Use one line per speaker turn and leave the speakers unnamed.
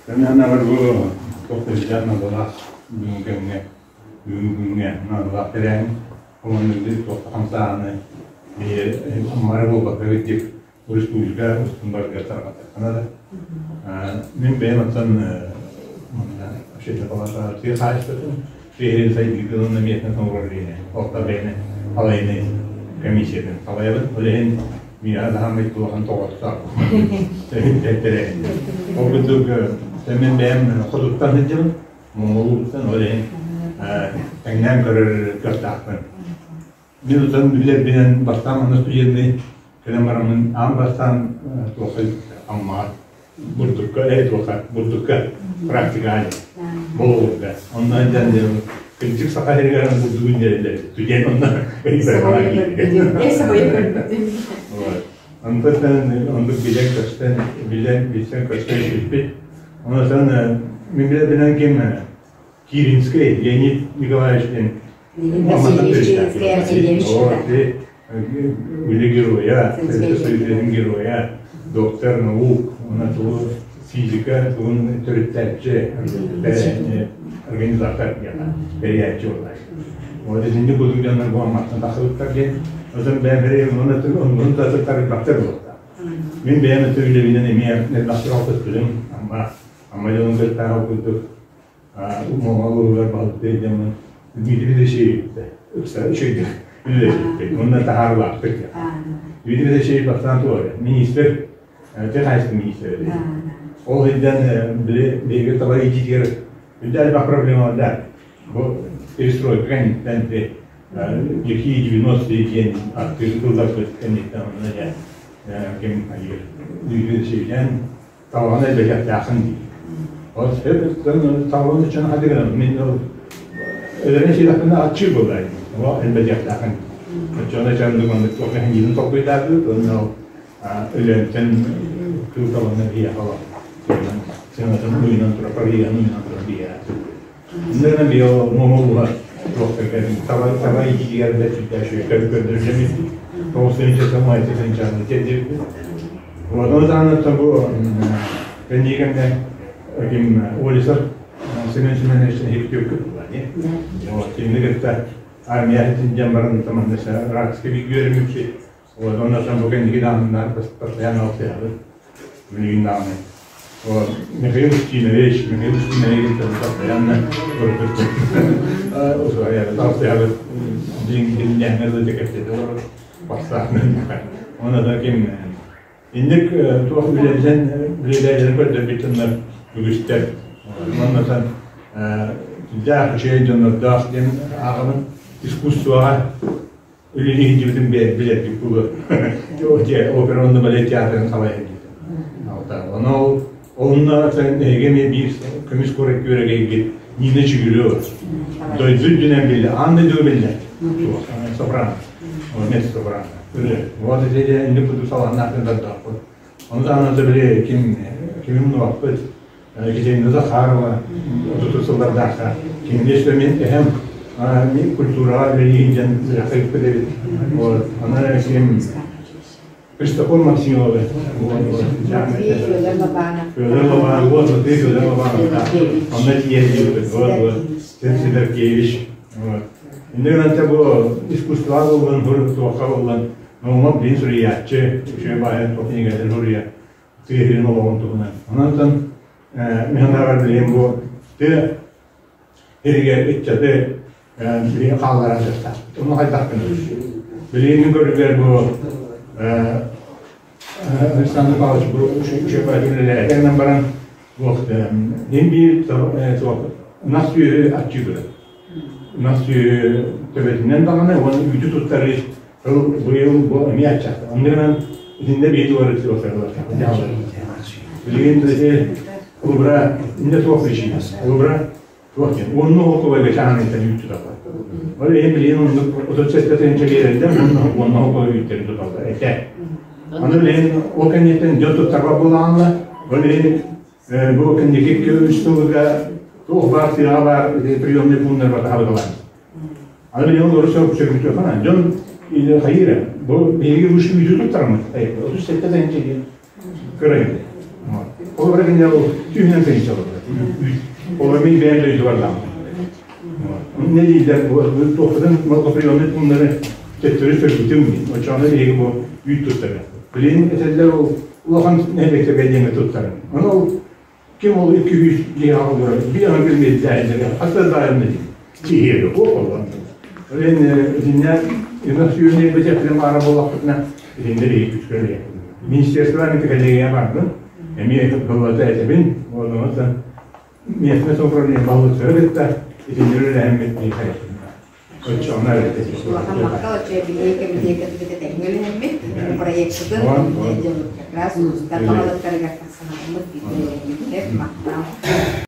Санаанабар бу туох да үрдээх наадалаах бүгүҥҥү кэмҥэ, бүгүҥҥү күҥҥэ наадалаах тэрээһин. Командирдыы туох да хамсааһыны биһиги Аммара буолбакка кырдьык республика устун барыгар тарҕатыахха наада. Мин бэйэм оттон манна общественная палата тыа хаһаайыстыбатын тыа сайдыытын уонна местное самоуправление орто бэйэни салайыныы комиссиятын салайабын. Ол иһин миэхэ даһаммыт улахан тоҕоостоох тэрээһин. Ол курдук мин бэйэм хотуттан сылдьабын, Моҥолууттан, ол иһин тэҥнээн көрөр кыахтаахпын. Мин утан билэрбинэн бастаан манна студенный кэлэн бараммын аан бастаан туохха Аммаҕа бурдукка туохха бурдукка практикаҕа болугурга онно дьэн кырдьык саха сиригэр бурдугун дьэрэллэр студент онно Онтон оннук билэн көстөн билэн билсэн көстөн испиппит. Онон мин билэрбинэн ким Киринскэй Леонид Николаевич диэн Үлэ героя, Советский Союзун героя, доктор наук, уонна тугу физика тугун төрүттээччи, организатор тэрийээччи буолар. Вот итинник курдук дьоннор бу Амматтан тахсыбыттар диэн. Оттон бэйэм оннун да тарыйбаттар буолуохтаах. Мин бэйэм өттө үлэбинэн эмиэ элбэхтик алтыспытым. Амма Амма дьонун кытта курдук Моҥол уһугар баһылыктыы дьоммун Дмитрий Дмитриевич ыкса үчүгэйдик үлэлэспиппит уонна таһаарылаахтык. Дмитрий Дмитриевич бастаан туох министр, тыа хаһаайыстыбатын министрэ этэ. Ол сылдьан били биһиги таба иитиитигэр үрдэ элбэх проблемалардаах. Бу перестройка кэнниттэн лихие 90-е диэн аттыыр тылларбыт кэнниттэн онно дьэ ким хайыыр Дмитрий Дмитриевич Талаҕын элбэтиэхтээххин дии. Ол талаҕын үчүн хатыгынан мин ол өлөрөн сиэтэхпинэ аччыыр буоллаа дии. Ол элбэтиэхтээххин. Оччоҕуна чандык оннук туох мэхэньиизм толкуйдаатыбыт уонна ол өлөөнтөн кыыл талаҕынан биһиэхэ олох сыанатын уйунан турар, парыйыһын уйунан турар биһиэхэ. Иннинэ био муҥулуга таба таба иитиитигэр да сүрдээх көрдөрүллэммит. 9 майты сынчааны тиэрдибиппит. Ону таһынан бу кэнники кэмҥэ ким Олесов Семен Семенович иһиктүөккүт буолла дии. Вот кинини кытта армия сылдьан баран манна Ракска үөрэммиппит. Вот онно бу кэнники даҕаннар постоянно алтыһабыт. Билигин даҕаны. Вот Михаил Устинович, Михаил Устинович постоянно алтыһабыт. Дьиҥ-дьиҥнээҥҥэ дылы кэпсэтэ олорор бастаан. Онно да ким инник туох үлэлэрин үлэлэрин көрдөрбүт дьоннор үгүстэр. Оннотон сүрдээх үчүгэй дьоннордоох диэн ааҕабын. Искусствоҕа үлэлии сылдьыбытын билэрбит буолуо. Опера уонна балет театрын салайар диэтэ. Ону онно эһиги эмиэ биир көмүс куорат күөрэгэйгит Нина Чигирева. Дойду үрдүнэн биллэр, аан дойдуга биллэр. Сопрано. Меццо сопрано. Вот ити инник курдук салааннаахтын тардаахпыт. Ону таһынан били ким кимин умнубаппыт. Екатерина Захарова отутус сыллардаахха кинини өссө мин эһэм мин культураҕа үлэлиир диэн үөрэххэ ыыппыт эбит. Вот. Аны ким Христофор Максимовы Федор Лобанов, вот, вот, Федор Лобанов, да. Онно тиийэн диэбит, вот, вот, Сидоркевич. Вот. Инде гынан бу искусствоға болған, туохха болған, Наумов билин суруйааччы, үчүгэй баайын туох кинигэлэрин суруйар. Тыа сирин олоҕун туһунан. Онон мин санаабар билигин бу тыа сиригэр ыччаты билигин хаалларан сыттаахпыт. Онно хайдах гынабыт? Билигин көрүгэр бу Александр Павлович бу үчүгэй үлэлээтэ баран Мин биир ынах сүөһү аччыыбыт. Ынах сүөһү төбөтүнэн даҕаны уонна үүтү туттарыы Тыл быйыл бу эмиэ аччаата. Онно гынан итиннэ биир туора сылтарылар. Билигин ити Кулубра инде туох причина. Кулубра туох диэн. Уонну холкубайга чааһыныйтан үүт туталлар. Ол иһин билигин оннук 37 тыһыынча биэрэллэр уонна уонна холкубай үүттэрин туталлар. Этэ. Аны билигин ол кэнниттэн дьон туттарбат буолаҕына, ол иһин бу кэнники үс сылга туох баар тыаҕа баар приемный пунктар батаһабыталаан. Аны билигин олору сөбүлүөххэ дьон хайыыр бу биһиги үс үүтү туттараммыт 37 тыһыынча диэн кыра. Ол эрэ ол түүнэн тыынча олорор. Ол мин бэйэм дойдубар даҕаны. Не дииллэр, туохпутун малгоприемный пуннары төттөрү сөргүтүм мин. Оччоҕуна биһиги бу үүт туттары. Билигин этэллэр ол улахан нэһилиэктэргэ диэҥҥэ туттарым. Ону ол ким ол 200 дьиэҕэ олорор, биир аны билбэйдээйдэрэ, хас да даайымна киһиэгэ буолла. Эн итиннэ ынах сүүрүнэй бэчэппинэн баара буоллахпытына, итиннэ биһиги күскэ Министерство аны коллегия бардым. Эмиэ кыллата этэбин, онон местное самоуправление баһылыктары кытта итиннэ үлэлэһэммит дии Оччоҕуна
Улахан махтал оччо билии кэмитиэкэтигит этэҥҥэ үлэһэммит проектытын как раз улуустар баһылыктарыгар тахсанаммыт бииргэ махтал.